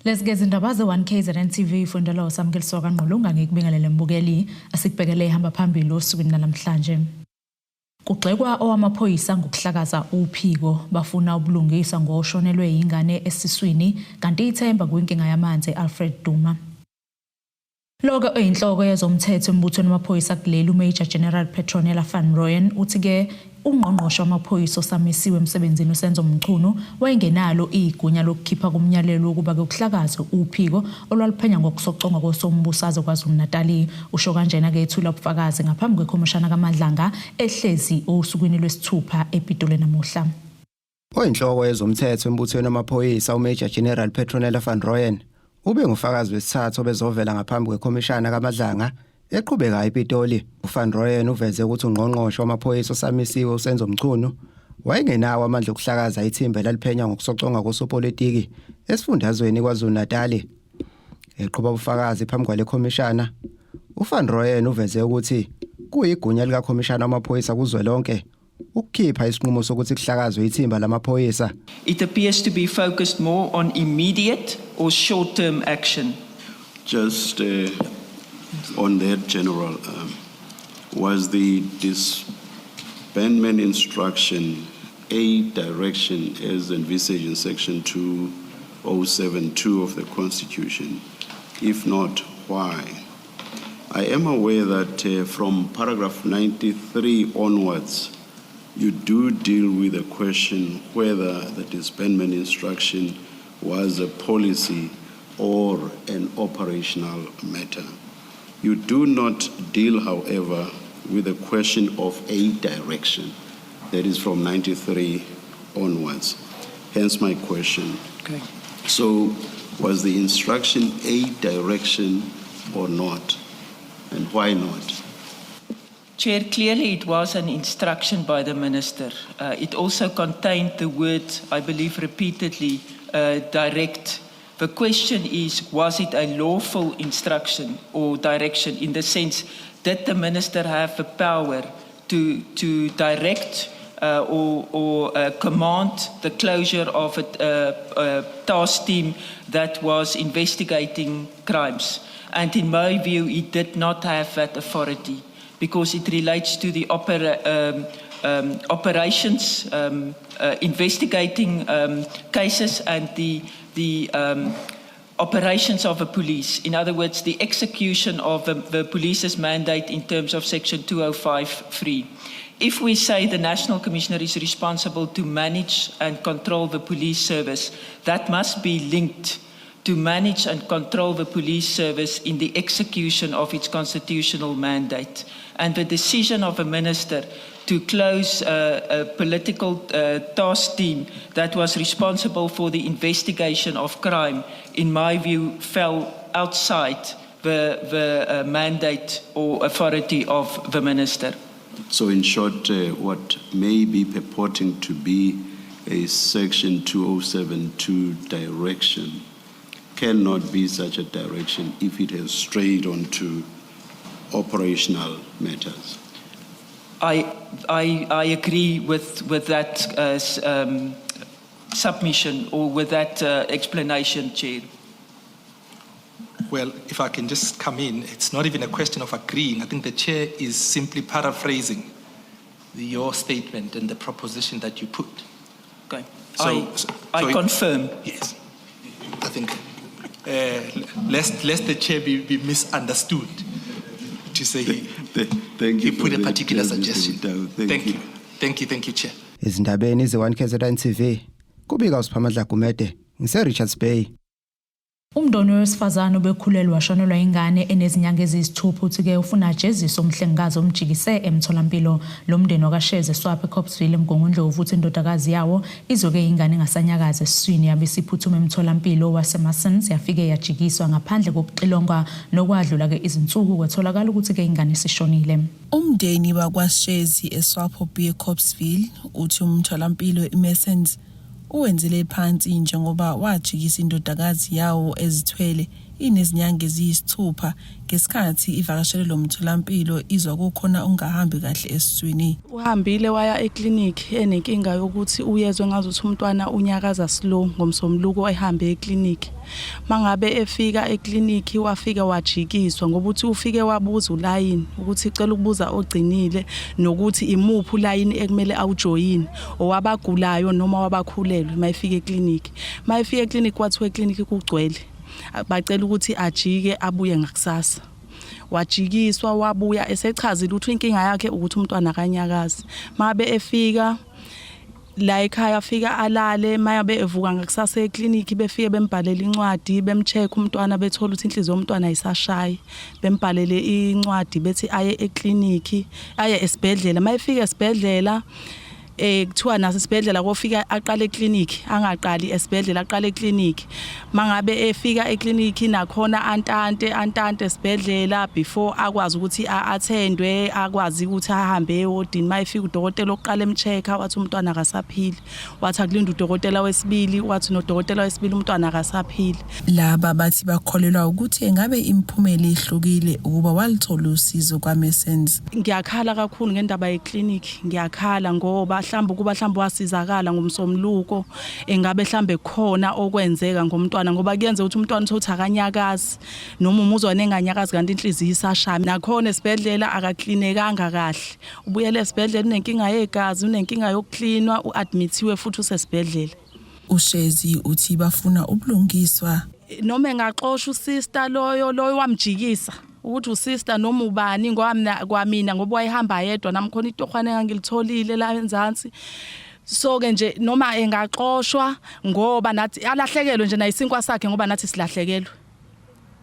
Lezi ke izindaba ze-1 KZN TV ifundelwa uSamukeliso kaNgqulunga. Ngikubingelele mbukeli, asikubhekele ihamba phambili osukwini namhlanje. Kugxekwa owamaphoyisa ngokuhlakaza uphiko, bafuna ubulungiswa ngoshonelwe yingane esiswini, kanti ithemba kwinkinga yamanzi Alfred Duma. Lokho oyinhloko yezomthetho embuthweni wamaphoyisa kuleli, uMajor General Petronella van Rooyen, uthi-ke ungqongqoshe wamaphoyisa osamisiwe emsebenzini uSenzo Mchunu wayengenalo igunya lokukhipha kumyalelo wokuba kuhlakazwe uphiko olwaluphenya ngokusocongwa kosombusazwe KwaZulu-Natali. Usho kanjena-ke ethula ubufakazi ngaphambi kwekhomishana kaMadlanga ehlezi osukwini lwesithupha ePitoli namuhla. Oyinhloko yezomthetho embuthweni wamaphoyisa uMajor General Petronella van Rooyen ube ngufakazi wesithathu obezovela ngaphambi kwekhomishana kaMadlanga eqhubeka ePitoli. UVan Rooyen uveze ukuthi ungqongqoshe wamaphoyisa osamisiwe uSenzo Mchunu wayengenawo amandla okuhlakaza ithimba elaliphenya ngokusoconga kosopolitiki esifundazweni KwaZulu-Natali. Eqhuba ubufakazi phambi kwale khomishana, uVan Rooyen uveze ukuthi kuyigunya likakhomishana wamaphoyisa kuzwelonke ukukhipha isinqumo sokuthi kuhlakazwe ithimba lamaphoyisa. It appears to be focused more on immediate or short-term action. Just on that, General, was the disbandment instruction a direction as envisaged in Section 2072 of the Constitution? If not, why? I am aware that from paragraph 93 onwards, you do deal with the question whether the disbandment instruction was a policy or an operational matter. You do not deal, however, with the question of a direction, that is from 93 onwards. Hence my question. Okay. So, was the instruction a direction or not? And why not? Chair, clearly it was an instruction by the minister. It also contained the word, I believe repeatedly, direct. The question is, was it a lawful instruction or direction in the sense, did the minister have the power to direct or command the closure of a task team that was investigating crimes? And in my view, he did not have that authority because it relates to the operations, investigating cases and the operations of the police. In other words, the execution of the police's mandate in terms of Section 205(3). If we say the National Commissioner is responsible to manage and control the police service, that must be linked to manage and control the police service in the execution of its constitutional mandate. And the decision of a minister to close a political task team that was responsible for the investigation of crime, in my view, fell outside the mandate or authority of the minister. So in short, what may be purporting to be a Section 2072 direction cannot be such a direction if it has strayed onto operational matters. I agree with that submission or with that explanation, Chair. Well, if I can just come in, it's not even a question of agreeing. I think the chair is simply paraphrasing your statement and the proposition that you put. Okay. I confirm. Yes. I think lest the chair be misunderstood to say Thank he you put for a that, particular Mr. suggestion. Mudau. Thank Thank you. you. Thank you, thank you, Chair. Ezindabeni ze-1 KZN TV, kubika uSiphamandla Gumede, ngise Richards Bay. Umndeni wesifazane obekhulelwe washonelwa ingane enezinyanga eziyisithupha uthi-ke ufuna ajeziswe umhlengikazi omjikise emtholampilo. Lo mndeni wakwaShezi eSwapho eCopesville eMgungundlovu uthi indodakazi yawo izwe-ke ingane engasanyakazi esiswini yabe isiphuthuma emtholampilo waseMassons, yafike yajikiswa ngaphandle kokuxilongwa, nokwadlula-ke izinsuku kwatholakala ukuthi-ke ingane isishonile. Umndeni wakwaShezi eSwapho B eCopesville uthi umtholampilo iMassons uwenzele phansi njengoba wajikisa indodakazi yawo ezithwele. inezinyanga eziyisithupha ngesikhathi ivakashele lo mtholampilo izwa kukhona okungahambi kahle esiswini. Uhambile waya eklinikhi enenkinga yokuthi uyezwe ngazuthi umntwana unyakaza slow ngomsombuluko ehambe eklinikhi. Mangabe efika eklinikhi wafike wajikiswa ngoba uthi ufike wabuza ulayini ukuthi cela ukubuza ogcinile nokuthi imuphi ulayini ekumele awujoyine owabagulayo noma wabakhulelwe mayefika eklinikhi. Mayefika eklinikhi kwathiwa eklinikhi kugcwele bacela ukuthi ajike abuye ngakusasa. Wajikiswa wabuya esechazile ukuthi inkinga yakhe ukuthi umntwana akanyakazi. Mabe efika la ekhaya afika alale mayabe evuka ngakusasa eklinikhi befike bembhalele incwadi bemcheck umntwana bethola ukuthi inhliziyo yomntwana ayisashayi bembhalele incwadi bethi aye eklinikhi aye esibhedlela mayefika esibhedlela eh kuthiwa naso isibhedlela kofika aqale eclinic angaqali esibhedlela aqale eclinic mangabe efika eclinic nakhona antante antante esibhedlela before akwazi ukuthi a-attendwe akwazi ukuthi ahambe ewodini mayefika udokotela oqala emcheck-a wathi umntwana akasaphili wathi akulinde udokotela wesibili wathi nodokotela wesibili umntwana akasaphili. Laba bathi bakholelwa ukuthi engabe imiphumela ihlukile ukuba waluthola usizo kwaMesens. Ngiyakhala kakhulu ngendaba yeclinic ngiyakhala ngoba mhlawumbe ukuba mhlawumbe wasizakala ngomsombuluko engabe mhlawumbe khona okwenzeka ngomntwana ngoba kuyenza ukuthi umntwana uthi akanyakazi noma umuzwa nenganyakazi kanti inhliziyo isashaya nakhona esibhedlela akaklinekanga kahle ubuyele esibhedlela unenkinga yegazi unenkinga yokuklinwa uadmithiwe futhi usesibhedlela. UShezi uthi bafuna ubulungiswa. Noma engaxosha usister loyo loyo wamjikisa ukuthi usister noma ubani ngoba mina kwamina ngoba wayehamba yedwa nami khona itohwane engangilitholile la enzansi so ke nje noma engaxoshwa ngoba nathi alahlekelwe nje nayisinkwa sakhe ngoba nathi silahlekelwe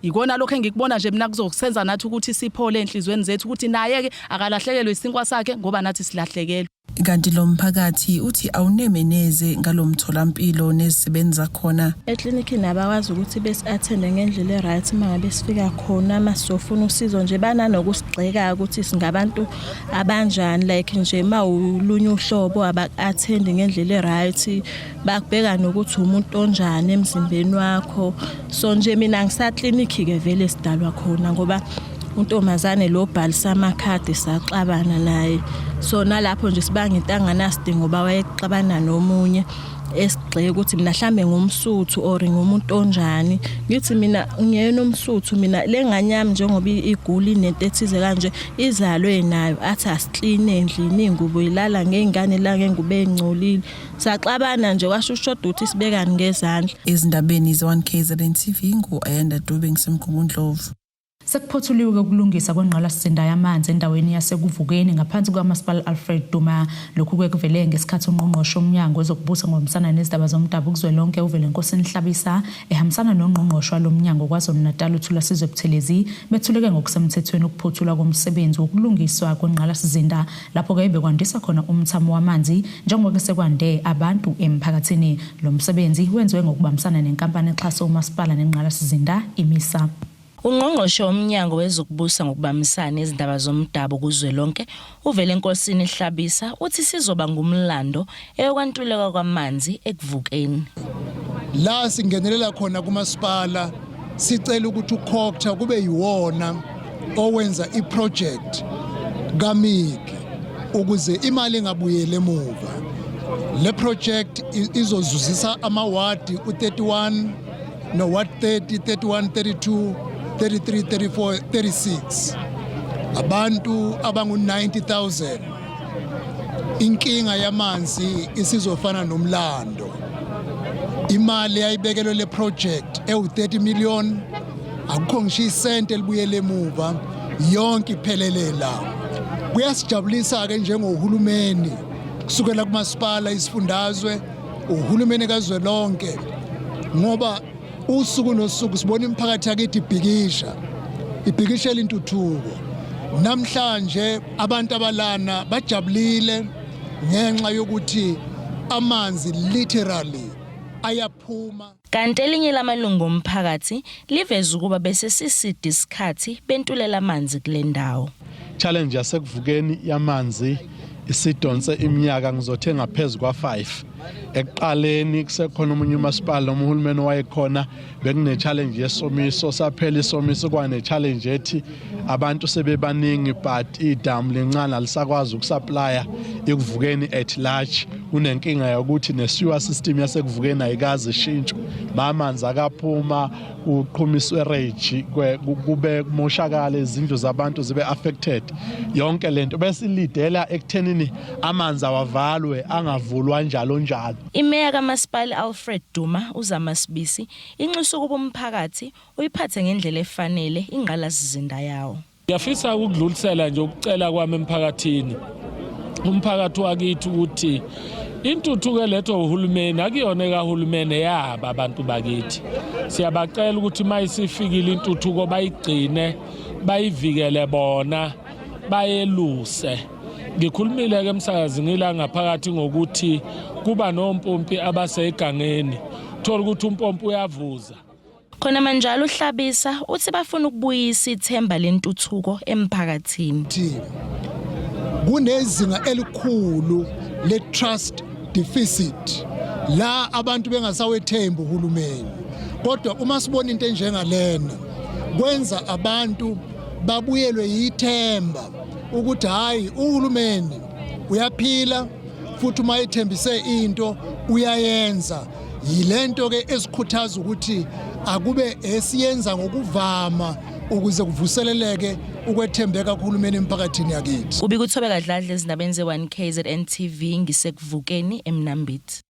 Yikona lokho engikubona nje mina kuzokusenza nathi ukuthi siphole enhlizweni zethu ukuthi naye ke akalahlekelwe isinkwa sakhe ngoba nathi silahlekelwe. Kanti lo mphakathi uthi awuneme neze ngalo mtholampilo nezisebenzi zakhona. Eklinikini abakwazi ukuthi besi-athende ngendlela e-right uma ngabe sifika khona uma sizofuna usizo nje bananokusigxeka ukuthi singabantu abanjani like nje uma ulunye uhlobo abaku-athendi ngendlela e-right bakubheka nokuthi umuntu onjani emzimbeni wakho so nje mina ngisaklinikhi-ke vele sidalwa khona ngoba untombazane lo bhalisa amakhadi saxabana naye so nalapho nje sibanga intanganasidingo ngoba wayexabana nomunye esigxeka ukuthi mina hlambe ngumsuthu or ngumuntu onjani ngithi mina ngiyena umsuthu mina lengane yami njengoba igula inento ethize kanje izalwe nayo athi asikline endlini ingubo ilala ngengane la ngengubo engcolile Saxabana nje kwasho ushoda ukuthi sibekani ngezandla. Ezindabeni ze-1 KZN TV ngu-Ayanda Dube ngiseMgungundlovu. Sekuphothuliwe ukulungisa kwengqalasizinda yamanzi endaweni yaseKuvukeni ngaphansi kukaMasipala Alfred Duma. Lokhu kuvele ngesikhathi uNgqongqoshe woMnyango wezokuBusa ngokuBambisana neziNdaba zoMdabu kuzwelonke uVelenkosini Hlabisa ehambisana noNgqongqoshe walo mnyango KwaZulu-Natal uThulasizwe Buthelezi bethuleke ngokusemthethweni ukuphothulwa komsebenzi wokulungiswa kwengqalasizinda lapho-ke bekwandisa khona umthamo wamanzi njengoba sekwande abantu emphakathini. Lo msebenzi wenziwe ngokubambisana nenkampani exhase umasipala nengqalasizinda iMisa. Ungqongqoshe woMnyango wezokuBusa ngokuBambisana izindaba zoMdabu kuzwelonke uVelenkosini Hlabisa uthi sizoba ngumlando eyokwantuleka kwamanzi ekuvukeni. La singenelela khona kumasipala sicela ukuthi uCogta kube yiwona owenza iproject kaMiki ukuze imali ingabuyeli emuva. Le project izozuzisa amawadi u-31 no-ward 30, 31, 32, 33, 34, 36 abantu abangu-90,000. Inkinga yamanzi isizofana nomlando. Imali ayibekelwe le project ewu-30 million akukho ngisho isente elibuyele emuva yonke iphelele la. Kuyasijabulisa-ke njengohulumeni kusukela kumasipala isifundazwe uhulumeni kazwelonke ngoba usuku nosuku sibona imiphakathi yakithi ibhikisha ibhikishela intuthuko. Namhlanje abantu abalana bajabulile ngenxa yokuthi amanzi literally ayaphuma. Kanti elinye lamalungu omphakathi liveze ukuba bese siside isikhathi bentulela amanzi kule ndawo. Challenge yasekuvukeni yamanzi Isidonse iminyaka ngizothe ngaphezu kwa-5. Ekuqaleni kusekhona omunye umasipala noma uhulumeni owayekhona, bekune-challenge yesomiso. Saphela isomiso, kwane-challenge ethi abantu sebebaningi but idamu lincane, alisakwazi ukusupplya iKuvukeni at large. Kunenkinga yokuthi ne-sewer system yaseKuvukeni ayikaze ishintshwe, mamanzi akaphuma kuqhuma i-sewerage, kube kumoshakala izindlu zabantu zibe affected. Yonke lento bese ilidela ekuthenini amanzi awavalwe, angavulwa njalo njalo. Imeya kaMasipala Alfred Duma uZama Sibisi inxusa ukuba umphakathi uyiphathe ngendlela efanele ingqalasizinda yawo. Ngiyafisa ukudlulisela nje ukucela kwami emphakathini, umphakathi wakithi, ukuthi intuthuko elethwa uhulumeni akuyona ekahulumeni, yaba abantu bakithi. Siyabacela ukuthi uma isifikile intuthuko bayigcine, bayivikele, bona bayeluse. Ngikhulumile ke emsakazi ngila ngaphakathi ngokuthi kuba nompompi abasegangeni, thola ukuthi umpompi uyavuza. Khona manjalo uHlabisa uthi bafuna ukubuyisa ithemba lentuthuko emphakathini. Kunezinga elikhulu le-trust deficit la abantu bengasawethembi uhulumeni, kodwa uma sibona into enjengalena kwenza abantu babuyelwe yithemba ukuthi hayi, uhulumeni uyaphila futhi uma ethembise into uyayenza. Yilento ke esikhuthaza ukuthi akube esiyenza ngokuvama ukuze kuvuseleleke ukwethembeka kuhulumeni emphakathini yakithi. Ubika uThobeka Dladla ezindabeni ze-1 KZN TV ngiseKuvukeni eMnambithi.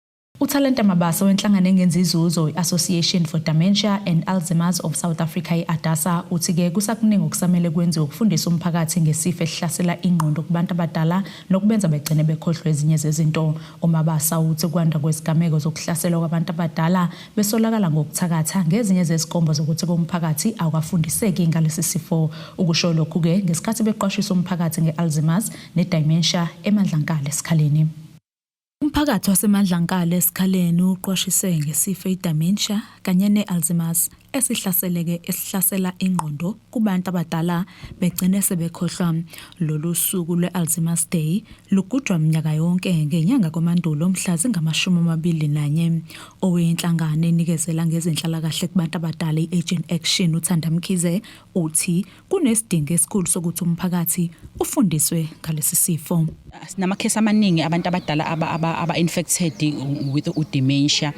UThalente Mabasa wenhlangano engenzi inzuzo i-Association for Dementia and Alzheimer's of South Africa, i-ADASA, uthi-ke kusakuningi okusamele kwenziwe ukufundisa umphakathi ngesifo esihlasela ingqondo kubantu abadala nokubenza begcine bekhohlwe ezinye zezinto. UMabasa uthi kwanda kwezigameko zokuhlaselwa kwabantu abadala besolakala ngokuthakatha ngezinye zezikombo zokuthi komphakathi awukafundiseki ngalesi sifo. Ukusho lokhu-ke ngesikhathi beqwashisa umphakathi nge-Alzheimer's ne-dementia eMandlankala eSikhaleni. Umphakathi waseMandlankala eSikhaleni uqwashise ngesifo i-dementia kanye ne-Alzheimer's esihlaseleke esihlasela ingqondo kubantu abadala begcine sebekhohlwa. Lolu suku lwe-Alzheimer's Day lugujwa minyaka yonke ngenyanga koMandulo mhla zingama-21. Oweyinhlangano enikezela ngezenhlalakahle kubantu abadala i-Age in Action, uThanda Mkhize, uthi kunesidingo esikhulu sokuthi umphakathi ufundiswe ngalesi sifo. Sinamakhesi amaningi abantu abadala aba-infected with u-dementia.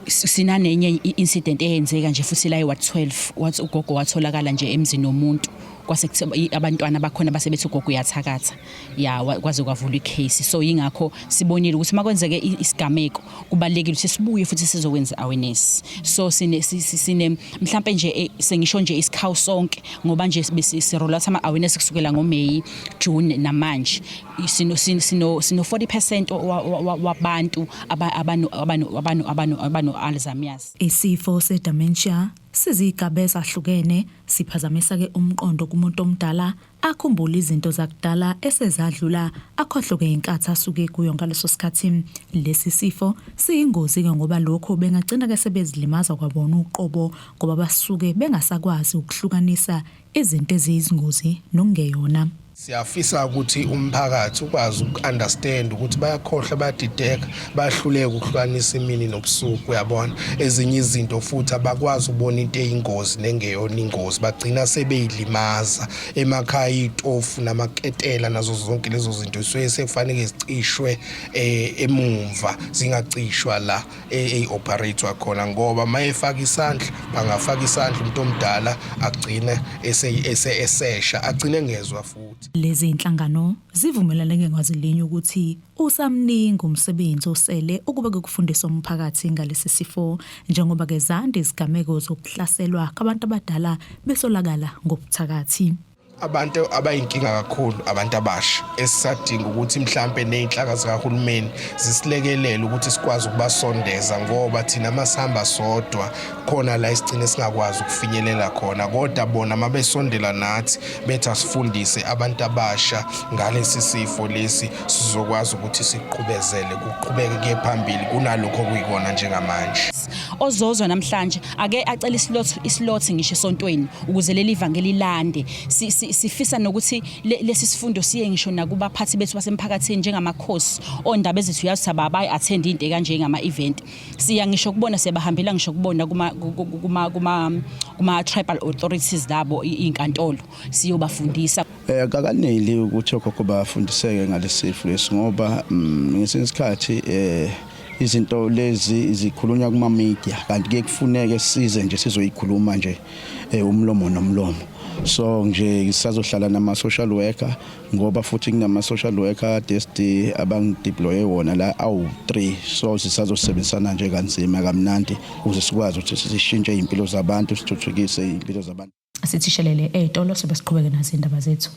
Sinanenye i-incident eyenzeka nje futhi la e-ward 12, wathi ugogo watholakala nje emzini womuntu, kwase abantwana bakhona base bethi ugogo uyathakatha, ya, kwaze kwavulwa i-case. So yingakho sibonile ukuthi makwenzeke isigameko kubalulekile ukuthi sibuye futhi sizokwenza awareness. So sine mhlambe nje sengisho nje isikhawu sonke, ngoba nje si-roll out ama awareness kusukela ngoMay, June namanje sino 40% wabantu abano Alzheimer's. Isifo se-dementia sizigaba ezahlukene, siphazamisa-ke umqondo kumuntu omdala, akhumbule izinto zakudala esezadlula, akhohlwe inkathi asuke kuyo ngaleso sikhathi. Lesi sifo siyingozi-ke ngoba lokho bengagcina-ke sebezilimaza kwabona uqobo, ngoba basuke bengasakwazi ukuhlukanisa izinto eziyizingozi nokungeyona. Siyafisa ukuthi umphakathi ukwazi uku-understand ukuthi bayakhohlwa, bayadideka, bayahluleka ukuhlukanisa imini nobusuku, uyabona. Ezinye izinto futhi abakwazi ukubona into eyingozi nengeyona ingozi, bagcina sebeyilimaza emakhaya, iy'tofu namaketela nazo zonke lezo zinto zisuke sekufanele zicishwe emumva, zingacishwa la eyi-operate khona, ngoba uma efaka isandla bangafaka isandla umuntu omdala agcine esesha, agcine engezwa futhi. Lezi inhlangano zivumelane ngazwi linye ukuthi usamningi umsebenzi osele ukuba kufundiswa umphakathi ngalesi sifo, njengoba ke zande izigameko zokuhlaselwa kwabantu abadala besolakala ngobuthakathi. Abantu abayinkinga kakhulu abantu abasha, esisadinga ukuthi mhlampe ney'nhlaka zikahulumeni zisilekelele ukuthi sikwazi ukubasondeza, ngoba thina masihamba sodwa khona la isigcine singakwazi ukufinyelela khona, kodwa bona uma besondela nathi bethi asifundise abantu abasha ngalesi sifo lesi, sizokwazi ukuthi siqhubezele, kuqhubeke kuye phambili kunalokho okuyikona njengamanje. Ozozwa namhlanje ake acele islot islot ngisho esontweni ukuze leli vangeli lande. Sifisa nokuthi lesi sifundo siye ngisho nakubaphathi bethu basemphakathini njengamakhosi ondaba ezethu uyazi ukuthi abayi attend into kanje ngama event. Siya ngisho kubona siyabahambela ngisho kubona kuma kuma kuma kuma tribal authorities labo izinkantolo siyobafundisa. Eh kakaneli ukuthi okhokho bafundiseke ngalesifo lesi ngoba mm, ngesinye isikhathi eh izinto lezi zikhulunywa kuma media kanti ke kufuneke size nje sizoyikhuluma nje eh, umlomo nomlomo so nje sisazohlala nama social worker ngoba futhi kunama social worker DSD abangideploye wona la awu 3 so sisazosebenzisana nje kanzima kamnandi ukuze sikwazi ukuthi sishintshe izimpilo zabantu sithuthukise izimpilo zabantu Asithi shelele ey'tolo sobe siqhubeke nazo iy'ndaba zethu.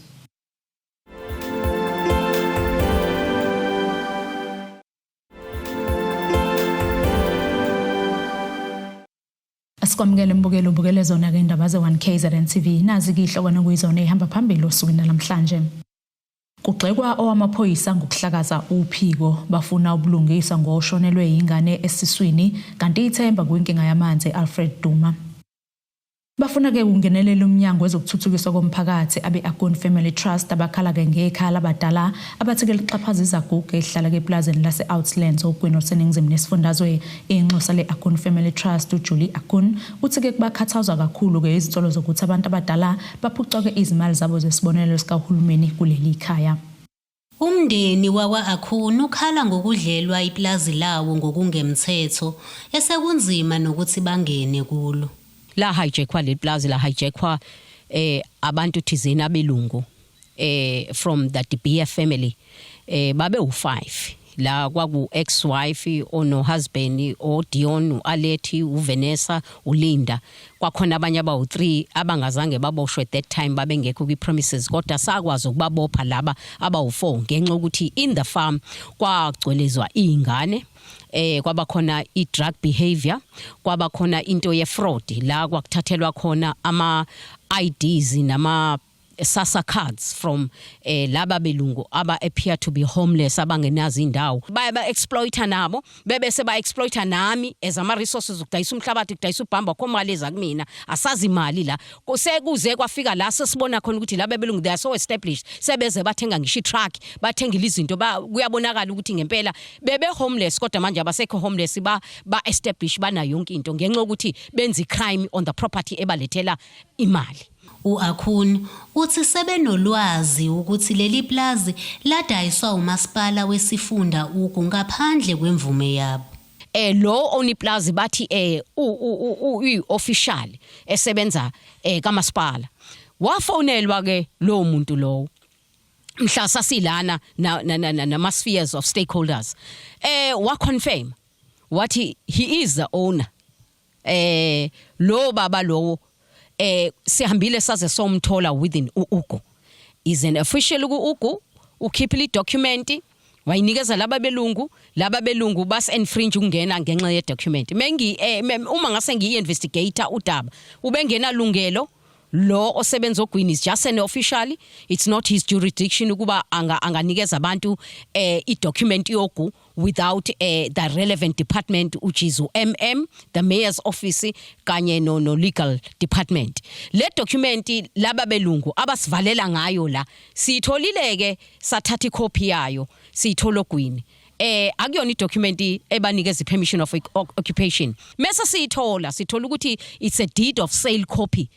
Asikwamukele mbukelo ubukele zona-ke indaba ze-1 KZN TV. Nazi-ke iy'hlokwana okuyizona ey'hamba phambili osukwini namhlanje. Kugxekwa owamaphoyisa ngokuhlakaza uphiko bafuna ubulungiswa ngoshonelwe yingane esiswini kanti ithemba kwinkinga yamanzi e-Alfred Duma. Bafuna-ke ukungenelela umnyango wezokuthuthukiswa komphakathi abe-Akun Family Trust abakhala-ke ngekhaya labadala abathi-ke lixhaphaza izaguga ezihlala-ke epulazini lase-Outlands ogwini oluseningizimu nesifundazwe. Inxusa le-Akun Family Trust uJulie Akun uthi-ke kubakhathazwa kakhulu-ke izinsolo zokuthi abantu abadala baphucwa-ke izimali zabo zesibonelelo sikahulumeni kuleli khaya. Umndeni wakwa-Akhun ukhala ngokudlelwa ipulazi lawo ngokungemthetho, esekunzima nokuthi bangene kulo. La hijackwa leli plazi la hijackwa eh abantu thizeni abelungu eh from the De Beer family eh babe u5 la kwaku ex wife ono husband o Dion uAlethi uVanessa uLinda kwakhona abanye abawu3 abangazange baboshwe at that time babengekho kwi premises kodwa sakwazi ukubabopha laba abawu4 ngenxa ukuthi in the farm kwagcwelezwa izingane eh kwaba khona i drug behavior kwaba khona into ye fraud la kwakuthathelwa khona ama IDs nama SASSA cards from eh laba belungu aba appear to be homeless abangenazo indawo baye ba exploiter nabo bebese ba exploiter nami as ama resources ukudayisa umhlabathi ukudayisa ubhamba kho mali eza kumina asazi imali la sekuze kwafika la sesibona khona ukuthi laba belungu they are so established sebeze bathenga ngisho i-truck bathengile izinto kuyabonakala ukuthi ngempela bebe homeless kodwa manje abasekho homeless ba ba establish banayo yonke into ngenxa yokuthi benza i-crime on the property ebalethela imali. U-Akhun uthi sebenolwazi ukuthi leli pulazi ladayiswa umasipala wesifunda Ugu ngaphandle kwemvume yabo. Eh lo own iplazi bathi eh uyi official esebenza eh kamasipala. Wafonelwa ke lo muntu lowo. Mhla sasilana nama spheres of stakeholders. Eh wa confirm wathi he is the owner. Eh lo baba lowo eh sihambile saze somthola within uUgu is an official kuUgu ukhiphile idocument wayinikeza laba belungu laba belungu bas infringe ukungena ngenxa ye document mengi eh, uma ngase ngiyi investigator udaba ubengena lungelo lo osebenza ogwini is just an official it's not his jurisdiction ukuba anga anganikeza abantu eh i document yogu without eh, the relevant department which is uMM the mayor's office kanye no, no legal department le document laba belungu abasivalela ngayo la siyitholile ke sathatha icopy yayo siyithola ogwini eh akuyona idocument ebanikeza permission of occupation mase siyithola sithola ukuthi it's a deed of sale copy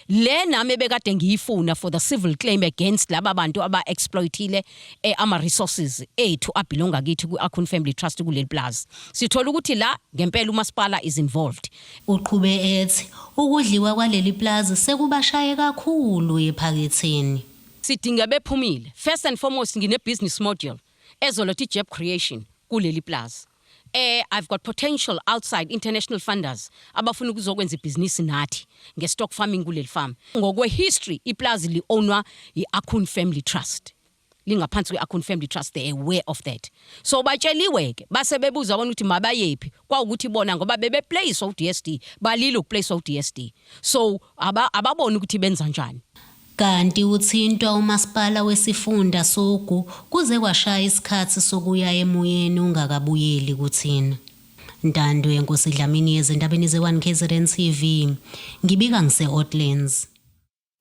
le nami ebekade ngiyifuna for the civil claim against laba bantu aba exploitile eh, ama resources ethu abelonga kithi ku Akhun Family Trust kuleli plaza sithola ukuthi la ngempela umasipala is involved Uqhube ethi ukudliwa kwaleli plaza sekubashaye kakhulu ephaketheni. Sidinga bephumile first and foremost ngine business module ezoletha i-job creation kuleli plaza eh I've got potential outside international funders abafuna ukuzokwenza ibhizinisi nathi nge-stock farming kuleli farm ngokwe history iplazi li-ownwa yi-Akhun Family Trust lingaphansi kwe-Akhun Family Trust they are aware of that so batsheliwe ke base bebuza bona ukuthi mabayephi kwawukuthi bona ngoba bebeplacewa u-DSD balile ukuplacewa u-DSD so ababoni ukuthi benza njani Kanti uthintwa uMasipala wesifunda soGu kuze kwashaya isikhathi sokuya emoyeni ungakabuyeli kuthina. Ntando yeNkosi Dlamini ezindabeni ze-1 KZN TV. Ngibika ngise-Oatlands.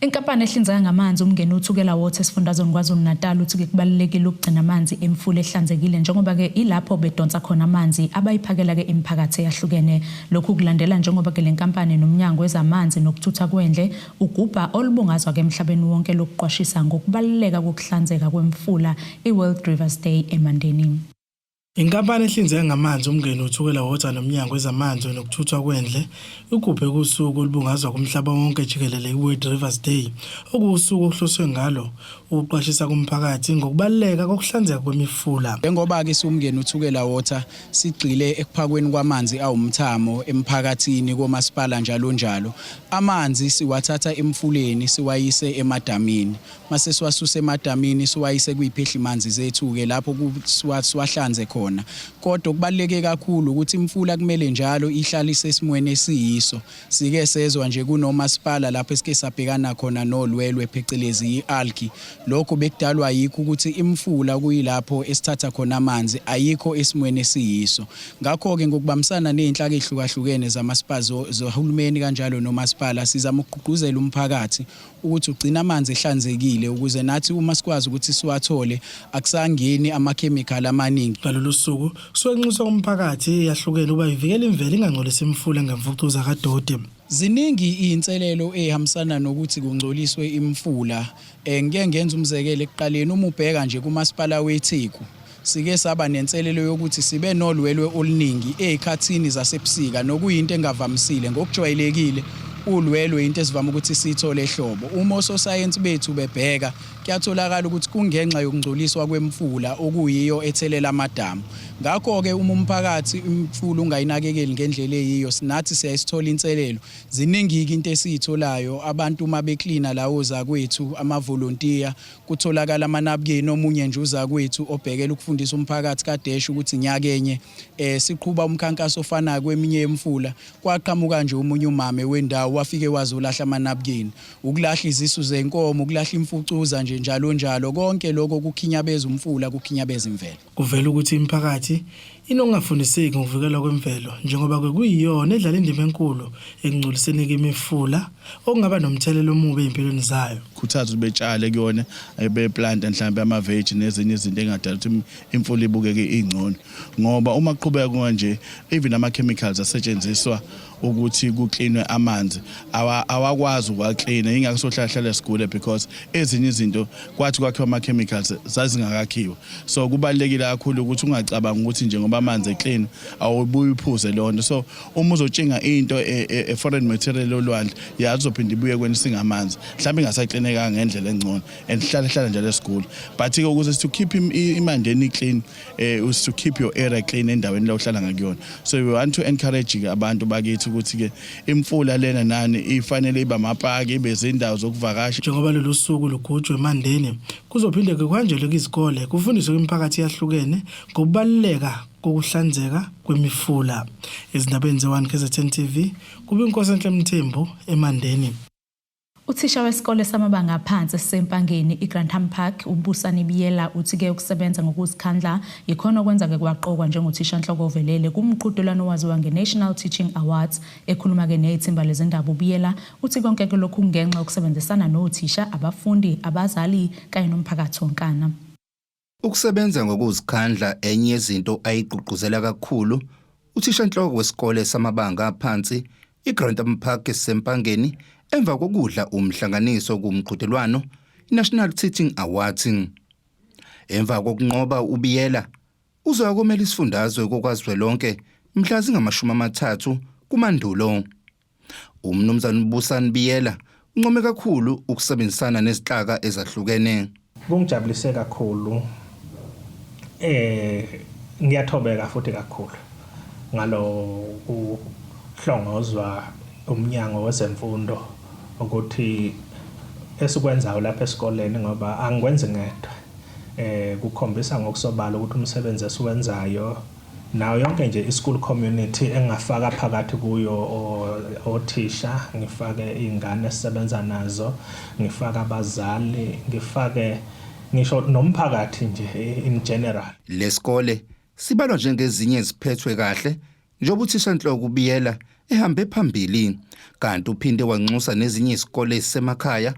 Inkampani ehlinzeka ngamanzi uMngeni uThukela Water esifundazweni KwaZulu-Natal uthi-ke kubalulekile ukugcina amanzi emfula ehlanzekile njengoba-ke ilapho bedonsa khona amanzi abayiphakela-ke imiphakathi eyahlukene. Lokhu kulandela njengoba-ke le nkampani nomnyango wezamanzi nokuthutha kwendle ugubha olubungazwa-ke emhlabeni wonke lokuqwashisa ngokubaluleka kokuhlanzeka kwemfula i-World Rivers Day eMandeni. Inkampani ehlinzeka ngamanzi uMngeni uThukela Water noMnyango wezaManzi nokuThuthwa Kwendle ugubhe kusuku olubungazwa kumhlaba wonke jikelele i-World Rivers Day, okuwusuku okuhloswe ngalo ukuqwashisa kumphakathi ngokubaluleka kokuhlanzeka kwemifula. Njengoba-ke siwuMngeni uThukela Water sigxile ekuphakweni kwamanzi awumthamo emphakathini komasipala njalo njalo, amanzi siwathatha emfuleni siwayise emadamini. Mase siwasusa emadamini siwayise kuy'phehlimanzi zethu-ke lapho siwahlanze khona. Kodwa okubaluleke kakhulu ukuthi imfula kumele njalo ihlale isesimweni esiyiso. Sike sezwa nje kunomasipala lapho esike sabhekana khona nolwelwe phecelezi i-algae. Lokho bekudalwa yikho ukuthi imfula kuyilapho esithatha khona amanzi ayikho esimweni esiyiso. Ngakho-ke ngokubambisana nezinhlaka ezihlukahlukene zamasipala zohulumeni kanjalo nomasipala sizama ukugqugquzela umphakathi ukuthi ugcine amanzi ehlanzekile ukuze nathi uma sikwazi ukuthi siwathole akusangeni amakhemikhali amaningi. Ngalolu suku kusuke kunxuswa umphakathi eyahlukene ukuba ivikele imvelo ingangcolisi imifula ngemfucuza kadoti. Ziningi izinselelo ezihambisana nokuthi kungcoliswe imifula. Ngike ngenze umzekelo ekuqaleni, uma ubheka nje kuMasipala weTheku, Sike saba nenselelo yokuthi sibe nolwelwe oluningi ezikhathini zasebusika nokuyinto engavamisile. Ngokujwayelekile ulwelwe yinto esivame ukuthi siyithole ehlobo. Uma ososayensi bethu bebheka, kuyatholakala ukuthi kungenxa yokungcoliswa kwemifula okuyiyo ethelela amadamu. Ngakho-ke uma umphakathi imifula ungayinakekeli ngendlela eyiyo, nathi siyaye sithole inselelo. Ziningi-ke into esiyitholayo, abantu uma beklina la ozakwethu, amavolontiya, Kutholakala amanabukeni omunye nje uzakwethu obhekele ukufundisa umphakathi kaDash ukuthi nyakenye eh siqhuba umkhankaso ofanayo kweminye yemfula kwaqhamuka nje omunye umame wendawo wafike wazolahla amanabukeni ukulahla izisu zenkomo ukulahla imfucuza nje njalo njalo konke lokho kukhinyabeza umfula kukhinyabeza imvelo. Kuvela ukuthi imiphakathi Inokungafundiseki ngokuvikelwa kwemvelo njengoba ke kuyiyona edlala indima enkulu ekungcoliseni imifula okungaba nomthelela omubi ezimpilweni zayo. Khuthaza ukuthi betshale kuyona beplanta mhlawumbe ama-veg nezinye izinto engadala ukuthi imfula ibukeke ingcono ngoba uma kuqhubeka kanje even ama-chemicals asetshenziswa ukuthi kuklinwe amanzi awakwazi ukuwaklina yingakho sohlala hlala sigule because ezinye izinto kwathi kwakhiwa ama-chemicals zazingakakhiwa so kubalulekile kakhulu ukuthi ungacabangi ukuthi nje ngoba amanzi eclean awubuye uphuze leyo nto so uma uzotshinga into e, e, e foreign material olwandle yazi uzophinda ibuye kwena singamanzi mhlawumbe ingasaklinekanga ngendlela engcono and hlale hlala njalo esigula but ke ukuze to keep imandeni clean eh is to keep your area clean endaweni la uhlala ngakuyona so we want to encourage ke abantu bakithi ukuthi ke imfula lena nani ifanele iba amapaki ibe zindawo zokuvakasha njengoba lolu suku lugujwe emandeni Kuzophinde ke kuhanjelwe kwizikole kufundiswe imiphakathi eyahlukene ngokubaluleka kokuhlanzeka kwemifula. Ezindabeni ze-1 KZN TV, kuBinkosenhle Mthembu, eMandeni. Uthisha wesikole samabanga aphansi esiseMpangeni iGrantham Park uBusani Biyela uthi-ke ukusebenza ngokuzikhandla yikhona okwenza-ke kwaqokwa njengothishanhloko ovelele kumqhudelwano owaziwa nge-National Teaching Awards Ekhuluma-ke nethimba lezindaba uBiyela uthi konke-ke lokhu kungenxa yokusebenzisana nothisha, abafundi, abazali kanye nomphakathi wonkana. Ukusebenza ngokuzikhandla enye yezinto ayigqugquzela kakhulu uthishanhloko wesikole samabanga aphansi iGrantham Park esiseMpangeni emva kokudla umhlanganiso kumqhudelwano iNational Teaching Awards. Emva kokunqoba uBiyela Uzoya komela isifundazwe kokwazwelonke mhla zingama-30 kuMandulo. UMnumzane uBusani Biyela uncome kakhulu ukusebenzisana nezinhlaka ezahlukene. Kungijabulise kakhulu eh ngiyathobeka futhi kakhulu ngalo kuhlongozwa umnyango wezemfundo ukuthi esikwenzayo lapha esikoleni ngoba angikwenzi ngedwa eh kukhombisa ngokusobala ukuthi umsebenzi esiwenzayo nayo yonke nje i-school community engafaka phakathi kuyo othisha ngifake iy'ngane esisebenza nazo ngifake abazali ngifake ngisho nomphakathi nje in general. Lesikole sibalwa njengezinye eziphethwe kahle njengoba uthishanhloko uBiyela ehambe phambili kanti uphinde wanxusa nezinye izikole ezisemakhaya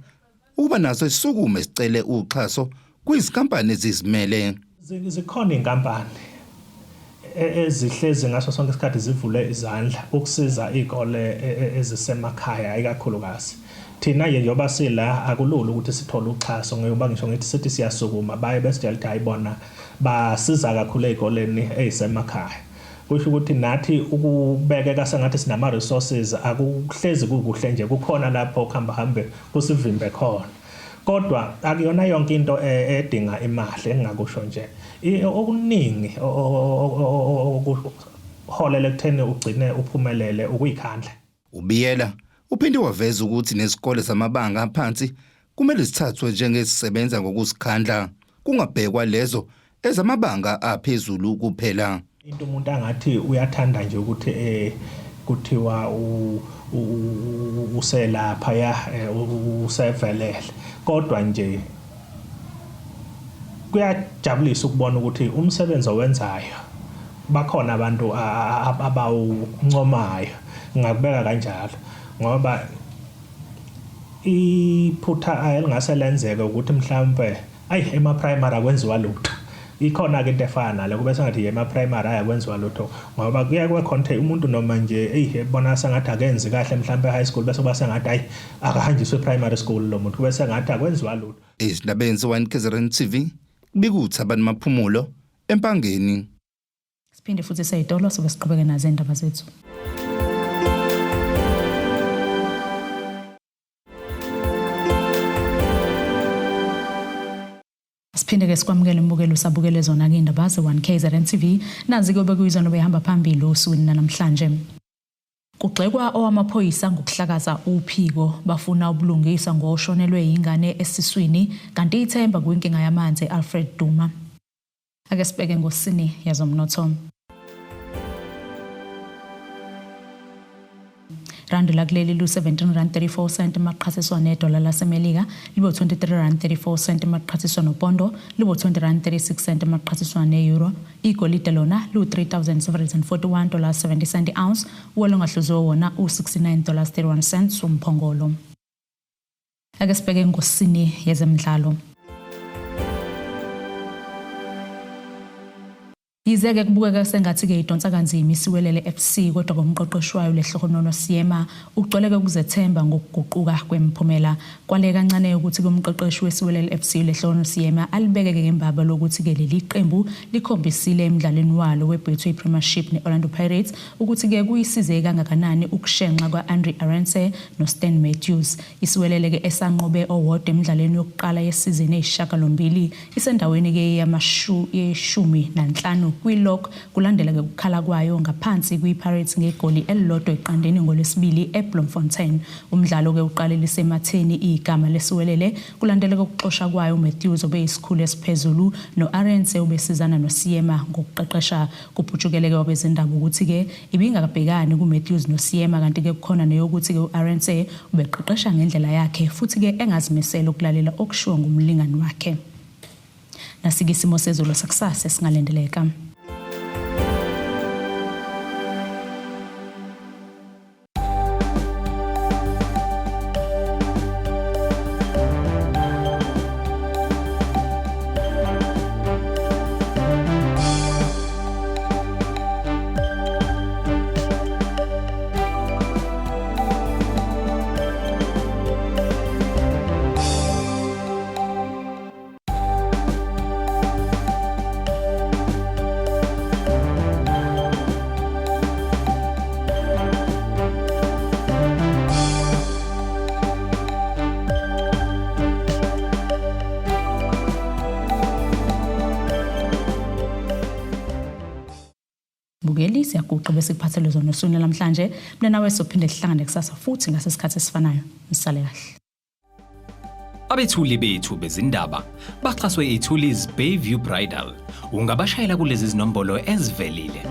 ukuba nazo zisukume zicele uxhaso kwizinkampani ezizimele. Zikhona iy'nkampani e, ezihlezi ngaso sonke isikhathi zivule izandla ukusiza iy'kole e, e, ezisemakhaya ikakhulukazi. Thina-ke njengoba sila akulula ukuthi sithole uxhaso ngoba ngisho ngithi sithi siyasukuma baye besitshela ukuthi hhayi bona basiza kakhulu ey'koleni ey'semakhaya. Kusho ukuthi nathi ukubekeka sengathi sinama-resources akuhlezi kukuhle nje kukhona lapho kuhamba hambe kusivimbe khona. Kodwa akuyona yonke into e, edinga imali engingakusho nje. Okuningi okuholela ekutheni ugcine uphumelele ukuyikhandla. UBiyela uphinde waveza ukuthi nezikole zamabanga aphansi kumele zithathwe njengezisebenza ngokuzikhandla kungabhekwa lezo ezamabanga aphezulu kuphela. Into umuntu angathi uyathanda nje ukuthi eh kuthiwa uselapha ya eh, usevelele kodwa nje kuyajabulisa ukubona ukuthi umsebenzi owenzayo bakhona abantu abawuncomayo ngingakubeka kanjalo ngoba iphutha elingase lenzeke ukuthi mhlampe ayi ema-primary akwenziwa lutho ikhona-ke into efana nale kube sengathi ema-primary ayi akwenziwa lutho ngoba kuye kwekhonte umuntu noma nje eyi ebona sengathi akenzi kahle mhlampe e-high school bese kuba sengathi ayi akahanjiswe e-primary school lo muntu kube sengathi akwenziwa lutho Ezindabeni ze-1 KZN TV kubika uThabani Maphumulo eMpangeni. Siphinde futhi seyitolo sobe siqhubeke nazo indaba zethu. Siphinde ke sikwamukele mbukelo usabukele zona ke indaba ze-1 KZN TV nazi ke obekuyizona obehamba phambili osukwini namhlanje. Kugxekwa owamaphoyisa ngokuhlakaza uphiko bafuna ubulungisa ngoshonelwe yingane esiswini kanti ithemba kwinkinga yamanzi e-Alfred Duma. Ake sibheke ngosini yazomnotho. Randi lakuleli lu-17 rand 34 cent maqhathiswa nedola laseMelika libo 23 rand 34 cent maqhathiswa nopondo libo 20 rand 36 cent maqhathiswa ne-euro. Igolide lona lu-3741 dollars 70 cent ounce, uwele ongahluziwe wona u-69 dollars 31 cents umphongolo. Ake sibheke ngosini yezemidlalo. Yize-ke kubukeka sengathi-ke idonsa kanzima iSiwelele FC kodwa komqeqeshi wayo Lehlohonono Seema ugcwele-ke ukuzethemba ngokuguquka kwemiphumela. Kwale kancane ukuthi-ke umqeqeshi weSiwelele FC uLehlohonono Seema alibeke-ke ngembaba lokuthi-ke leli qembu likhombisile emdlalweni walo weBetway Premiership ne-Orlando Pirates ukuthi-ke kuyisize kangakanani ukushenxa kwa-Andre Arendse noStan Matthews. Isiwelele-ke esanqobe owodwa emidlalweni yokuqala yesizini eyisishiyagalombili isendaweni-ke yeshumi nanhlanu kwi-log kulandela-ke ukukhala kwayo ngaphansi kwi-Pirates ngegoli elilodwa eqandeni ngoLwesibili eBloemfontein. Umdlalo-ke uqale lisematheni igama leSiwelele kulandela-ke ukuxosha kwayo uMatthews obeyisikhulu esiphezulu no-Arendse obesizana noSeema ngokuqeqesha. Kuphutshukeleke kwabezindaba ukuthi-ke ibingakabhekani kuMatthews noSeema kanti-ke kukhona neyokuthi-ke u-Arendse ubeqeqesha ngendlela yakhe futhi-ke engazimisele ukulalela okushiwo ngumlingani wakhe. Nasike isimo sezulu sakusasa esingalindeleka. Bukeli siyaguqa bese kuphathelwe zona osukwini namhlanje. Mina nawe sophinde sihlangane kusasa futhi ngasesikhathi esifanayo. Nisale kahle. Abethuli bethu bezindaba baxhaswe iThulis Bayview Bridal. Ungabashayela kulezi zinombolo ezivelile.